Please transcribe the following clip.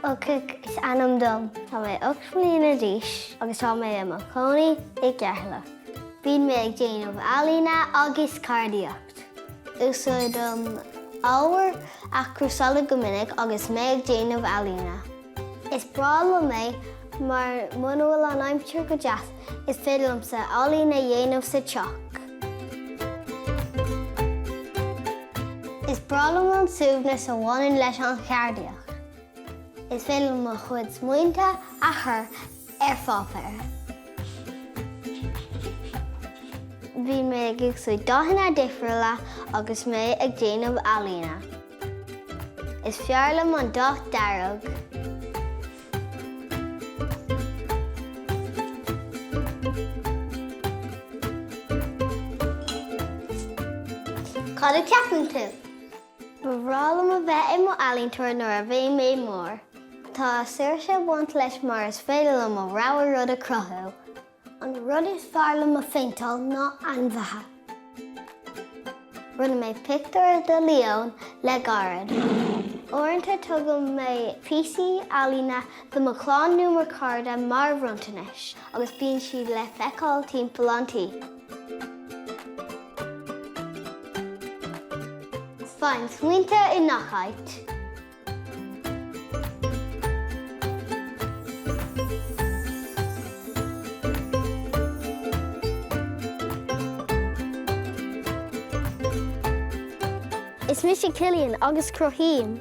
Ó Cuic is ainm dom. Tá mé 8 mbliana d'aois agus tá mé i mo chónaí i gCeatharlach. Bíonn mé ag déanamh ealaíne agus ceardaíocht. Úsáidim ábhair athchúrsála go minic agus mé ag déanamh ealaíne. Is breá liom é mar muna bhfuil an aimsir go deas is féidir liomsa ealaín a dhéanamh sa teach. Is breá liom an suaimhneas a bhaineann leis an cheardaíocht. Is féidir liom mo chuid smaointe a chur ar pháipéar. Bíonn mé ag úsáid dathanna difriúla agus mé ag déanamh ealaíne. Is fearr liom an dath dearg. Cad a cheapann tú? Ba bhreá liom a bheith i mo ealaíontóir nuair a bheidh mé mór. Tá saoirse ag baint leis mar is féidir liom mo rogha rud a chruthú. An rud is fearr liom a phéinteáil ná ainmhithe. Rinne mé pictiúr de leon le gairid. Uaireanta tugann mé píosaí ealaíne do mo chlann nó mo chairde mar bhronntanais agus bíonn siad le feiceáil timpeall an tí. Faighim smaointe i ngach áit. Is mise Cillian agus cruthaím.